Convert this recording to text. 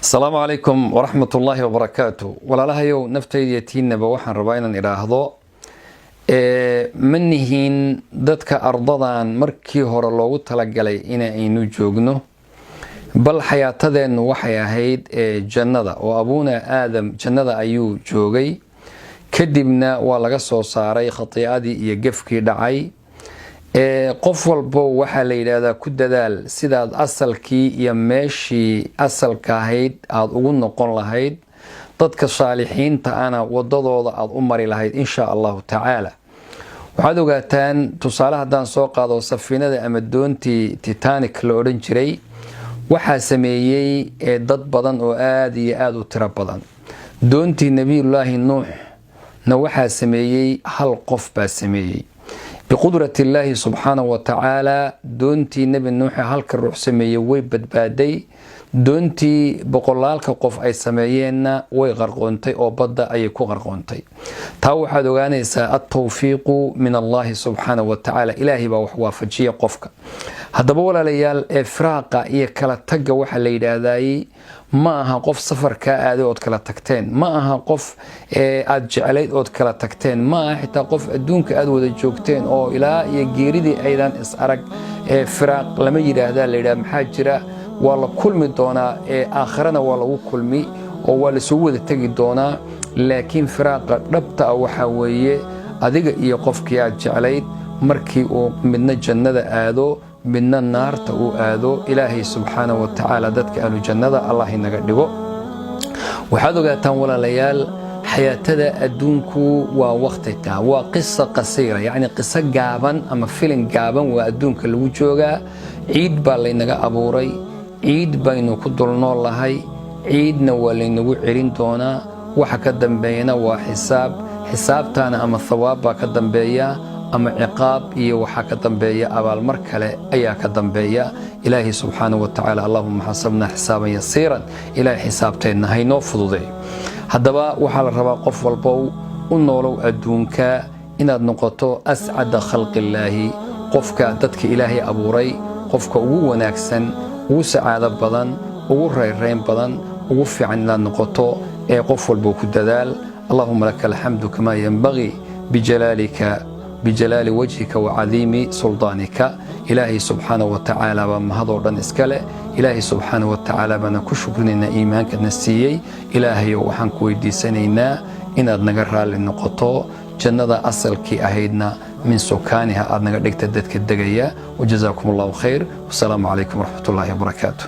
Asalaamu calaykum waraxmatullaahi wabarakaatu. Walaalahayow, naftayda iyo tiinaba waxaan rabaa inaan idhaahdo, ma nihiin dadka ardadan markii hore loogu talagalay in aynu joogno, bal xayaatadeennu waxay ahayd jannada, oo abuuna Aadam jannada ayuu joogay, kadibna waa laga soo saaray khatiicadii iyo gefkii dhacay. Qof walbo waxaa la yidhaahdaa ku dadaal sidaad asalkii iyo meeshii asalka ahayd aada ugu noqon lahayd, dadka saalixiinta ana wadadooda aada u mari lahayd, insha Allahu tacaala. Waxaad ogaataan, tusaale haddaan soo qaado, safiinada ama doontii Titanic la odhan jiray waxaa sameeyey dad badan oo aada iyo aada u tiro badan. Doontii Nebiyullaahi Nuuxna waxaa sameeyey hal qof baa sameeyey, biqudrat illaahi subxaanahu wa tacaala. Doontii Nebi Nuuxe halka ruux sameeyey way badbaaday, doontii boqolaalka qof ay sameeyeenna way qarqoontay oo badda ayay ku qarqoontay. Taa waxaad ogaanaysaa altawfiiqu min Allahi subxaanahu wa tacaala. Ilaahay baa wax waafajiya qofka. Haddaba walaalayaal, ee firaaqa iyo kala tagga waxaa la yidhaahdaayey ma aha qof safar kaa aaday ood kala tagteen, ma aha qof aad jeclayd ood kala tagteen, ma aha xitaa qof adduunka aad wada joogteen oo ilaa iyo geeridii aydan is arag. Firaaq lama yidhaahdaa la yidhaha. Maxaa jira? Waa la kulmi doonaa, aakhirana waa lagu kulmi oo waa lasugu wada tegi doonaa. Laakiin firaaqa dhabta ah waxaa weeye adiga iyo qofkii aad jeclayd markii uu midna jannada aado, midna naarta uu aado. Ilaahay subxaana wa tacaala dadka ahlu jannada Allah inaga dhigo. Waxaad ogaataan walaalayaal, xayaatada adduunku waa waqtiga, waa qisa qasiira, yacni qiso gaaban ama filin gaaban waa adduunka lagu joogaa. Ciid baa laynaga abuuray, ciid baynu ku dul nool lahay, ciidna waa laynagu celin doonaa. Waxa ka dambeeyana waa xisaab. Xisaabtaana ama thawaab baa ka dambeeya ama ciqaab, iyo waxaa ka dambeeya abaalmar kale ayaa ka dambeeya. Ilaahay subxaanahu wa tacaala, allahuma xasabnaa xisaaban yasiiran, ilaahay xisaabteenna haynoo fududeeyo. Haddaba waxaa la rabaa qof walbow u noolow adduunka inaad noqoto ascada khalqillaahi, qofka dadka Ilaahay abuuray qofka ugu wanaagsan, ugu sacaado badan, ugu rayrayn badan, ugu fiican inaad noqoto ee qof walbow ku dadaal. Allahuma laka alxamdu kamaa yenbagii bijalaalika, bijalaali wajhika wa cadiimi suldaanika. Ilaahay subxaana wa tacaala baa mahadoo dhan iska leh. Ilaahay subxaana wa tacaala baana ku shukrinaynaa iimaankana siiyey. Ilaahayow, waxaan ku weydiisanaynaa inaad naga raalli noqoto, jannada asalkii ahaydna min sukaaniha aad naga dhigta dadka degaya. Wajazaakum Allahu khayr, wasalaamu calaykum waraxmat ullaahi wabarakaatu.